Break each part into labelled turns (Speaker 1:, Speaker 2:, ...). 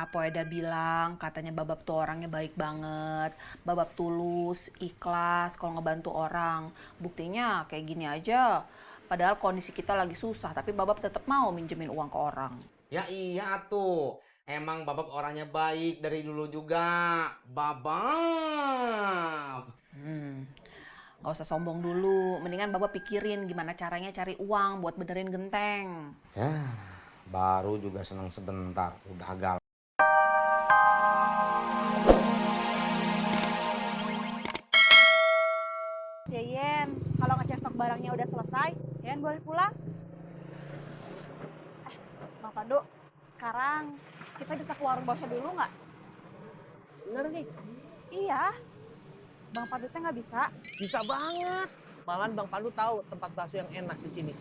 Speaker 1: Poeda bilang katanya Babab tuh orangnya baik banget. Babab tulus, ikhlas kalau ngebantu orang. Buktinya kayak gini aja. Padahal kondisi kita lagi susah, tapi Babab tetap mau minjemin uang ke orang.
Speaker 2: Ya iya tuh. Emang Babab orangnya baik dari dulu juga. Babab.
Speaker 1: Gak usah sombong dulu, mendingan Babab pikirin gimana caranya cari uang buat benerin genteng.
Speaker 2: Ya, baru juga senang sebentar. Udah galau.
Speaker 3: Yen, kalau ngecek stok barangnya udah selesai, Yen boleh pulang. Bang Pandu, sekarang kita bisa ke warung bakso dulu nggak?
Speaker 4: Bener nih,
Speaker 3: Iya, Bang Pandu teh nggak bisa.
Speaker 4: bisa banget. Malahan Bang Pandu tahu tempat bakso yang enak di sini.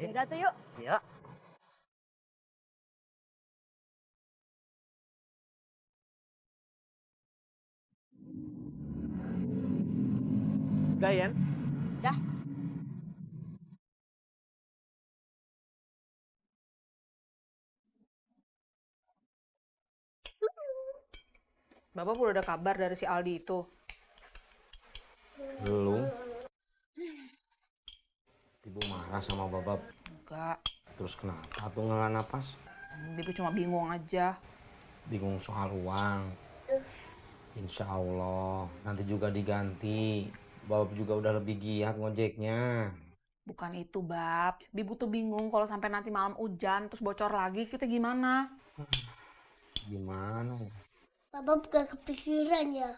Speaker 3: Yaudah tuh yuk.
Speaker 4: Ya. Udah, Yan?
Speaker 3: Dah.
Speaker 1: Babab udah ada kabar dari si Aldi itu.
Speaker 2: Belum. Ibu marah sama Babab.
Speaker 1: Enggak,
Speaker 2: Terus kenapa tuh ngela napas?
Speaker 1: Bibu cuma bingung aja.
Speaker 2: Bingung soal uang. Insya Allah nanti juga diganti. Babab juga udah lebih giat ngojeknya.
Speaker 1: Bukan itu, Bab. Bibu tuh bingung kalau sampai nanti malam hujan terus bocor lagi, kita gimana?
Speaker 2: Gimana ya?
Speaker 5: Babab gak kepikiran ya?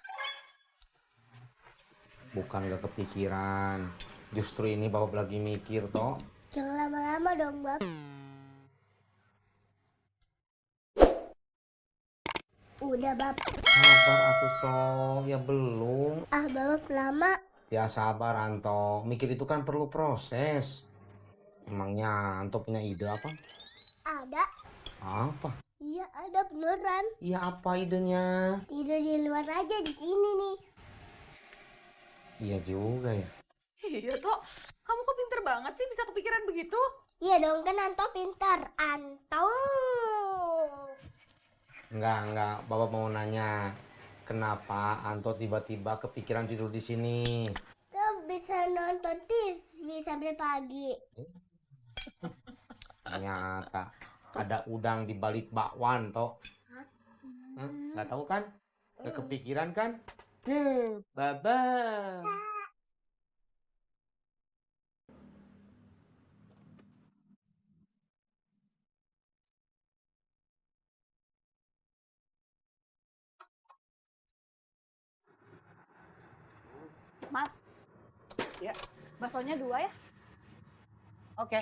Speaker 2: Bukan gak kepikiran. Justru ini Babab lagi mikir toh.
Speaker 5: Jangan lama-lama dong, Bab. Udah, Bab.
Speaker 2: Sabar atuh toh. Ya belum.
Speaker 5: Ah, Babab lama.
Speaker 2: Ya sabar Anto. Mikir itu kan perlu proses. Emangnya Anto punya ide apa?
Speaker 5: Ada.
Speaker 2: Apa?
Speaker 5: Iya, ada beneran.
Speaker 2: Iya apa idenya?
Speaker 5: Tidur di luar aja di sini nih.
Speaker 2: Iya juga ya.
Speaker 1: Iya, Tok. Kamu kok pinter banget sih bisa kepikiran begitu?
Speaker 5: Iya dong, kan Anto pintar. Anto.
Speaker 2: Enggak. Bapak mau nanya. Kenapa Anto tiba-tiba kepikiran tidur di sini?
Speaker 5: Tuh bisa nonton TV sampai pagi.
Speaker 2: Ternyata ada udang di balik bakwan toh. Hah? Nggak tahu kan? Nggak kepikiran kan?
Speaker 4: Baba.
Speaker 3: Mas,
Speaker 4: Ya,
Speaker 3: baksonya 2 ya?
Speaker 4: oke.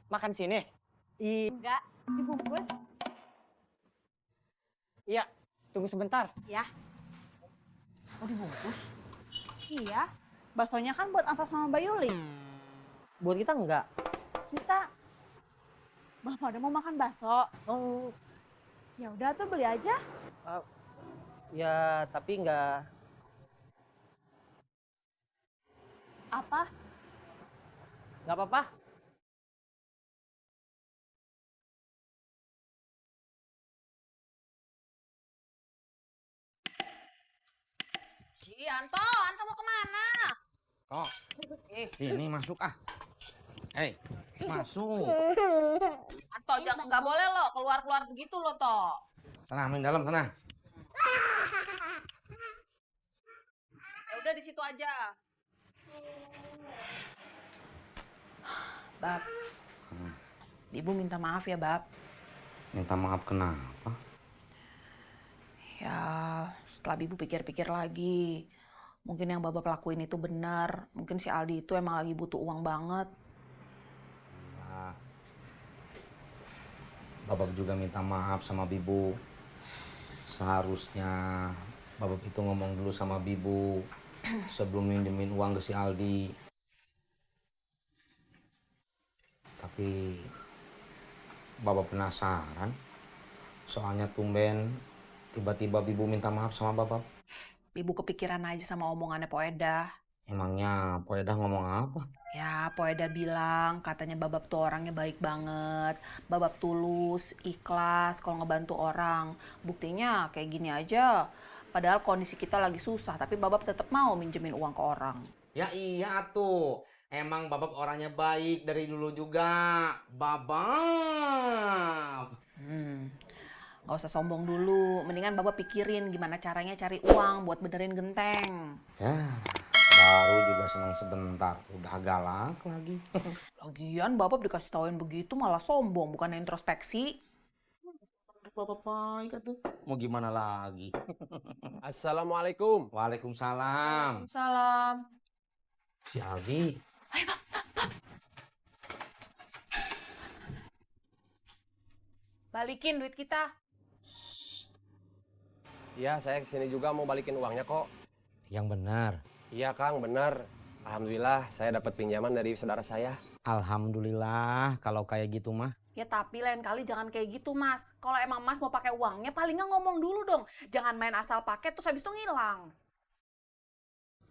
Speaker 4: Makan sini.
Speaker 3: Enggak, dibungkus.
Speaker 4: Iya, tunggu sebentar.
Speaker 3: Ya. Oh, dibungkus? Iya, baksonya kan buat Anto sama Mbak Yuli.
Speaker 4: Buat kita enggak?
Speaker 3: Kita, Bang Pandu mau makan bakso.
Speaker 4: Oh,
Speaker 3: Ya udah tuh beli aja.
Speaker 4: ya tapi enggak.
Speaker 3: Apa?
Speaker 4: Enggak apa-apa.
Speaker 1: Ih, Anto mau kemana?
Speaker 2: Toh, ini masuk ah. Hei, masuk.
Speaker 1: Anto, nggak boleh lo keluar-keluar begitu lo, Tok.
Speaker 2: Sana, main dalam sana.
Speaker 1: Ya udah di situ aja. Bab. Ibu minta maaf ya, Bab.
Speaker 2: Minta maaf kenapa?
Speaker 1: Ya, setelah Ibu pikir-pikir lagi, mungkin yang Babak lakuin itu benar. Mungkin si Aldi itu emang lagi butuh uang banget.
Speaker 2: Ya. Babab juga minta maaf sama Bibu. Seharusnya Babab itu ngomong dulu sama Bibu sebelum minjemin uang ke si Aldi. Tapi Babab penasaran. Soalnya tumben tiba-tiba Bibu minta maaf sama Babab.
Speaker 1: Ibu kepikiran aja sama omongannya Poeda.
Speaker 2: Emangnya Poedah ngomong apa?
Speaker 1: Ya, Poeda bilang katanya Babab tuh orangnya baik banget. Babab tulus, ikhlas kalau ngebantu orang. Buktinya kayak gini aja. Padahal kondisi kita lagi susah, tapi Babab tetap mau minjemin uang ke orang.
Speaker 2: Ya iya tuh. Emang Babab orangnya baik dari dulu juga. Babab.
Speaker 1: Gak usah sombong dulu. Mendingan Babab pikirin gimana caranya cari uang buat benerin genteng.
Speaker 2: Ya, baru juga senang sebentar. Udah galak lagi.
Speaker 1: Lagian Babab dikasih tauin begitu malah sombong, bukan introspeksi.
Speaker 2: Bapak baik tuh. Mau gimana lagi?
Speaker 4: Assalamualaikum.
Speaker 2: Waalaikumsalam.
Speaker 1: Salam.
Speaker 2: Si Aldi.
Speaker 1: Balikin duit kita.
Speaker 4: Iya, saya kesini juga mau balikin uangnya kok.
Speaker 2: Yang benar.
Speaker 4: Iya, Kang, bener. Alhamdulillah, saya dapat pinjaman dari saudara saya.
Speaker 2: Alhamdulillah kalau kayak gitu mah.
Speaker 1: Ya tapi lain kali jangan kayak gitu mas. Kalau emang mas mau pakai uangnya paling nggak ngomong dulu dong. Jangan main asal pakai terus habis itu ngilang.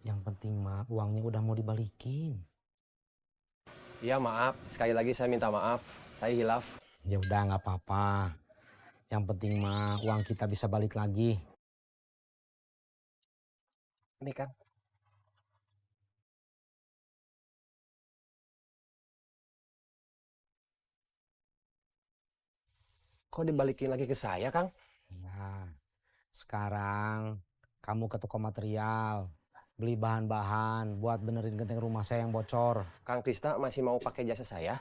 Speaker 2: Yang penting mah uangnya udah mau dibalikin.
Speaker 4: Iya, maaf. Sekali lagi saya minta maaf. Saya hilaf.
Speaker 2: Ya udah nggak apa-apa. Yang penting mah uang kita bisa balik lagi.
Speaker 4: Ini kan. Kok dibalikin lagi ke saya, Kang?
Speaker 2: Ya, sekarang kamu ke toko material. Beli bahan-bahan buat benerin genteng rumah saya yang bocor.
Speaker 4: Kang Tisna masih mau pakai jasa saya?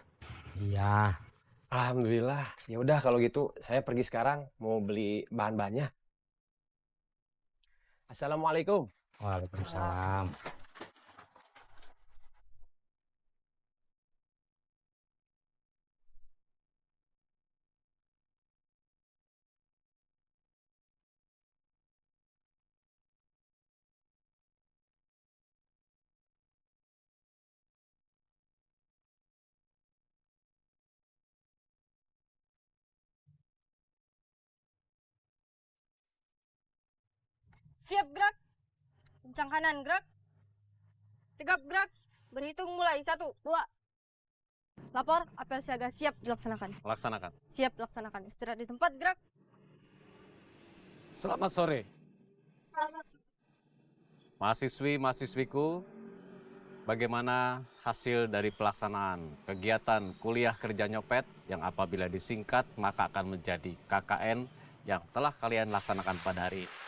Speaker 2: Iya.
Speaker 4: Alhamdulillah. Ya udah kalau gitu saya pergi sekarang mau beli bahan-bahannya. Assalamualaikum.
Speaker 2: Waalaikumsalam.
Speaker 6: Siap gerak. Kencang kanan gerak. Tegap gerak. Berhitung mulai. 1, 2. Lapor, apel siaga siap dilaksanakan.
Speaker 7: Laksanakan.
Speaker 6: Siap dilaksanakan. Istirahat di tempat gerak.
Speaker 7: Selamat sore. Mahasiswi-mahasiswiku, bagaimana hasil dari pelaksanaan kegiatan kuliah kerja nyopet yang apabila disingkat maka akan menjadi KKN yang telah kalian laksanakan pada hari ini?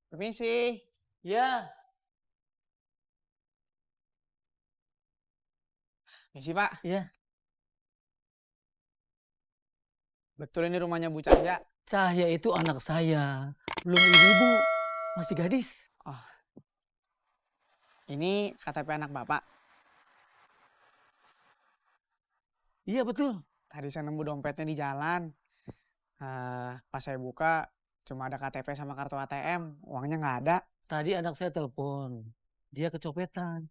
Speaker 8: Permisi. Ya. Misi, Pak. Iya. Betul ini rumahnya Bu Cahya?
Speaker 9: Cahya itu anak saya. Belum ibu, masih gadis.
Speaker 8: Oh. Ini KTP anak Bapak.
Speaker 9: Iya betul.
Speaker 8: Tadi saya nemu dompetnya di jalan. Pas saya buka, cuma ada KTP sama kartu ATM. Uangnya nggak ada.
Speaker 9: Tadi anak saya telepon. Dia kecopetan.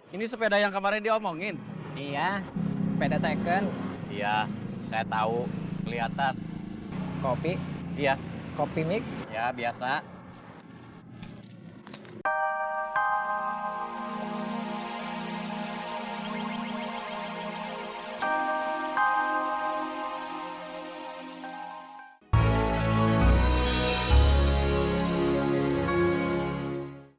Speaker 7: Ini sepeda yang kemarin diomongin.
Speaker 8: Iya, sepeda second.
Speaker 7: Iya, saya tahu. Kelihatan.
Speaker 8: Kopi,
Speaker 7: Iya,
Speaker 8: kopi mik.
Speaker 7: ya biasa.